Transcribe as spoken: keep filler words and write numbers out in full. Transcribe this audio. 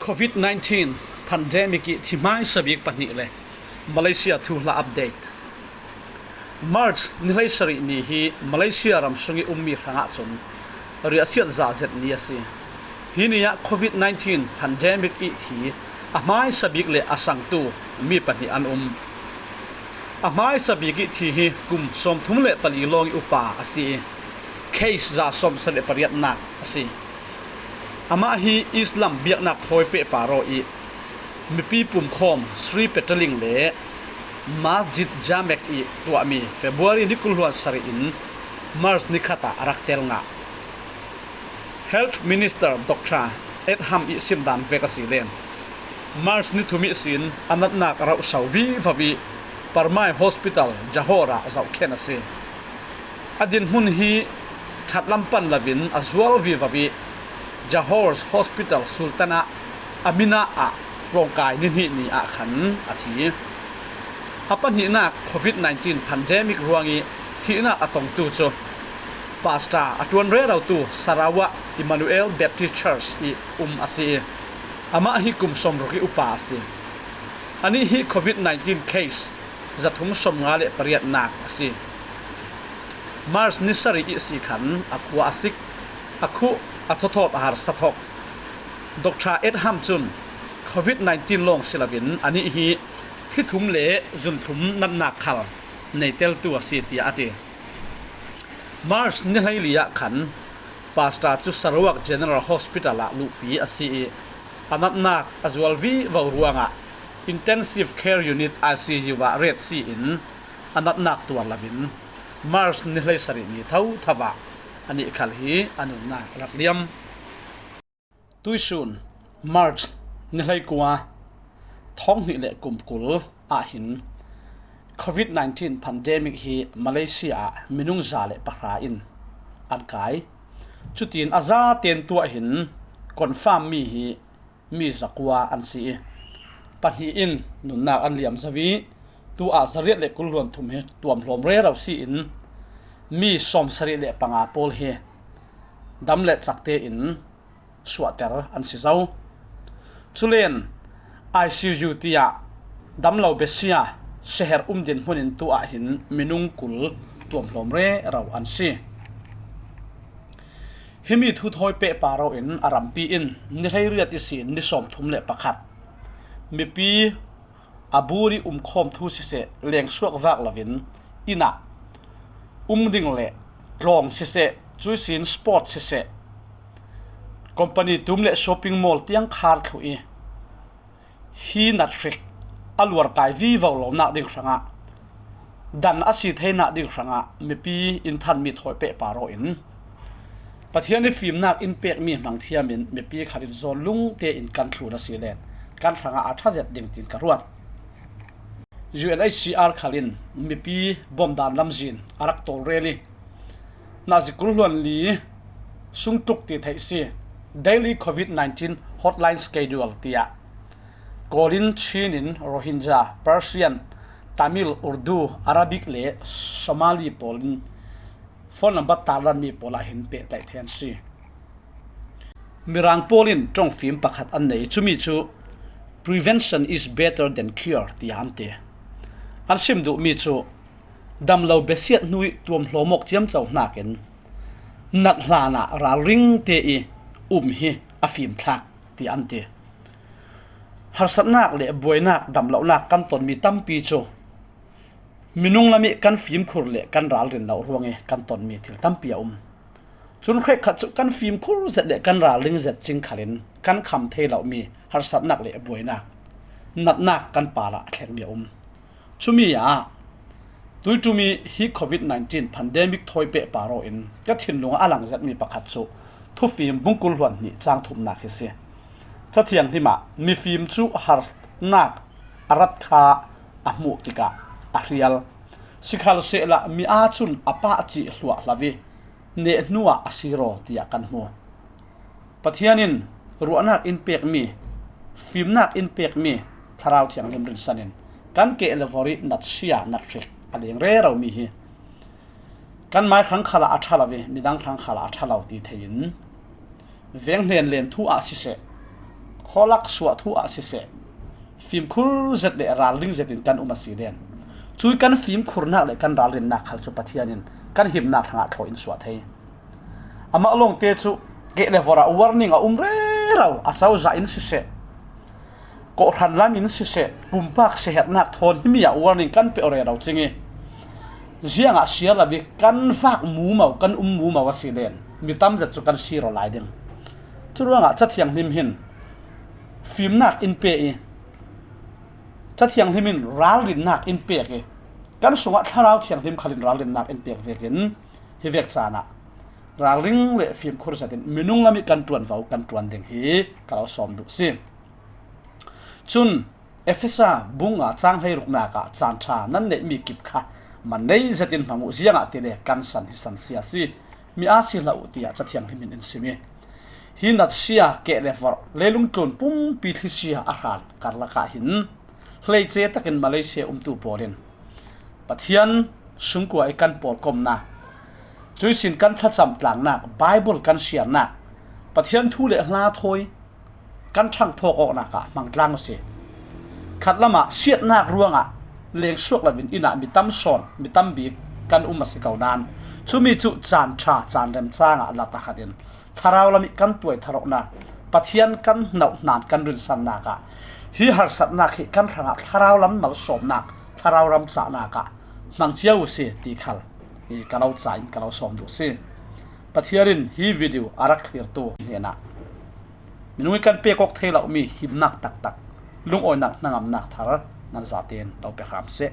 Covid nineteen pandemic ih thi hmaisa bik pahnih le Malaysia thuhla update. March ni hleisarih ni hi Malaysia ram sungih ummi hrangah cun riahsiat zah zet ni a si. Hi ni ah Covid nineteen pandemic ih thi a hmaisa bik le a sangtu mi pahnih an um. A hmaisa bik ih thi hi kum sawmthum le pali lawng ih upa a si ih case za sawmsarih le pariatnak a si. Amah hi Islam biaknak thawi pehpar aw ih mipi pumkhawm Sri Petaling le Masjid Jamek ih tuahmi February ni kul hluan sarih in March ni khat ah a rak tel ngah. Health Minister Doctor Ed Ham ih simdan vek a si len March ni thum ihsin a natnak a rauhso vivo ih Parmai Hospital Johor ah zohkhen a si. A dinhmun hi ṭhatlam pan loin a zual vivo ih Johor Hospital Sultan ah Aminah ah tlawngkai ni hnih ni ah khan a thi. A pahnihnak Covid nineteen pandemic ruangih thihnak a tongtu cu Pastor a ṭuan rerotu Sarawak Emmanuel Baptist Church ih um a si ih amah hi kum sawmruk ih upa a si. Anih hi Covid nineteen case zathum sawmnga le pariatnak a si. March ni sarih ihsi khan a khua a sik, a khuh, a thawthawt a harsa thok. Doctor Ed Ham cun Covid nineteen lawng si loin anih hi thi thum le zun thum natnak khal neiteltu a si, tiah a ti. March ni hleili ah khan Pastor cu Sarawak General Hospital ah luhpi a si ih a natnak a zual vivo ruangah Intensive Care Unit, I C U, ah ret si in a natnak tuar loin March ni hleisarih ni thotho ah anih khal hi a nunnak a rak liam. Tuihsun March ni hleikua thawng hnih le kum kul ah hin Covid nineteen pandemic hi Malaysia ah minung za le pahra in an kai. Cutin a zaten tuah hin confirm mi hi mi zakua an si ih pahnih in nunnak an liam zo ih tu ah zariat le kul hluan thum hi tuamhlawm rero si in mi sawmsarih le panga pawl hi dam le cak tein suahter an si zo. Culen I C U tiah damlo besia seher um dinhmun in tu ah hin minung kul tuamhlawm rero an si. Himi thu thawi pehpar aw in a rampi in ni hleiriat ihsin ni sawmthum le pakhat mipi a bur ih umkhawm thu siseh, lengsuak vak loin inn ah um ding le tlawng siseh, cuihsin sport siseh, company tum le shopping mall tiang khar thluh ih hi nathrik a luarkai vivo lonak ding hrangah dan a si theinak ding hrangah mipi in thanmi thawi pehpar aw in Pathian ih fimnak in pekmi hmang thiam in mipi khal in zawn lungte in kan thlun a si len kan hrangah a ṭha zet ding tiin ka ruat. U N H C R khal in mipi bawmdan lamzin a rak tawlrel ih nazi kul hluan li sung tluk ti theih si. Daily Covid nineteen hotline schedule tiah Kawl in, Chin in, Rohingya, Persian, Tamil, Urdu, Arabic le Somali pawl in phone number tarlanmi pawl ah hin pehtlaih thei an si. Mirang pawl in ṭongfim pakhat an nei, cumi cu "Prevention is better than cure," tiah an ti. An sim duhmi cu damlo besiat hnu ih tuamhlawm awk ciamco hnakin nat hlanah ralring te ih um hi a fimthlak, tiah an ti. Harsatnak le buainak damlohnak kan tonmi tampi cu minung lam ih kan fimkhur le kan ralrin loh ruangih kan tonmi thil tampi a um. Cun hrekkhat cu kan fimkhur zet le kan ralring zet cing khalin kan kham thei lomi harsatnak le buainak, natnak kan parah a thlengmi a um. Cumi ah tuiṭum ih hi Covid nineteen pandemic thawi pehpar aw in ka thinlung ah a lang zetmi pakhat cu Thufim bung kul hluan hnih cang thumnak hi si. Ca Thianghlim ah mifim cu harsatnak a rat kha a hmuh tikah a hrial. Sikhalsehla mi aa cun a pah cih hluah hlo ih neh hnuah a sir aw tiah kan hmu. Pathian in ruahnak in pekmi, fimnak in pekmi Thlarau Thianghlim rinsan in kan keh le vor ih natsia nathrik a leng reromi hi kan mai hrang khalah a ṭha lo ih midang hrang khalah a ṭha lo ti thei in, veng hnen len thu ah siseh, Khawlak suah thu ah siseh, fimkhur zet le ralring zetin kan um a si len, cui kan fimkhurnak le kan ralrinnak khal cu Pathian in kan himnak hrangah thlawh in suah thei. Amah lawngte cu keh le vorh ah warning a um rero, a cozah in siseh, kawhhran lam in siseh, pumpak siaherhnak thawn himi ah warning kan pe aw rero cing i, ziangah siar lo bik kan vak mumo, kan um mumo a si len, mi tam zet cu kan sir aw lai ding. Curuangah Cathiang Hlim hin fimnak in pe i, Cathiang Hlim in ralrinnak in pek i, kan sungah Thlarau Thianghlim khal in ralrinnak in pek vekin, hi vek caan ah ralring le fimkhur zetin minung lam i kan ṭuanvo, kan ṭuan ding hi ka lo sawm duh si. Cun Efesa bung nga cang hleiruknak ah caan ṭha nan neihmi kip kha man nei zetin hmang uh, ziangahtile kan san hi san sia si, mi aa si hlah uh, tiah Cathiang Hlim in in sim i, hi natsia, keh le vorh, leilung tlun pumpi thlisia a hran karlak ah hin hleice takin Malaysia umtu pawl in Pathian sungkua i kan pawlkomnak, cuihsin kan thlacam tlangnak, Baibal kan siarnak, Pathian thu le hla thawi kan ṭhangphawk awknak ah hmang tlang a si. Khatlam ah siatnak ruangah lengsuak loin inn ah mi tam sawn, mi tam bik kan um a si ko nain, cumi cu caan ṭha, caan remcang ah la tahratin Thlarau lam i kan tuai thar awknak, Pathian kan hnoh hna in kan rinsannak ah, hi harsatnak hi kan hrangah Thlarau lam malsawmnak, Thlarau ram cahnak ah hmang cio uh si ti khal hi ka lo ca in ka lo sawm duh si. Pathian in hi video a rak thlirtu hnenah minung i kan pek awk thei lomi himnak taktak, lungawinak hnangamnak thar nan zaten lo pe hram seh.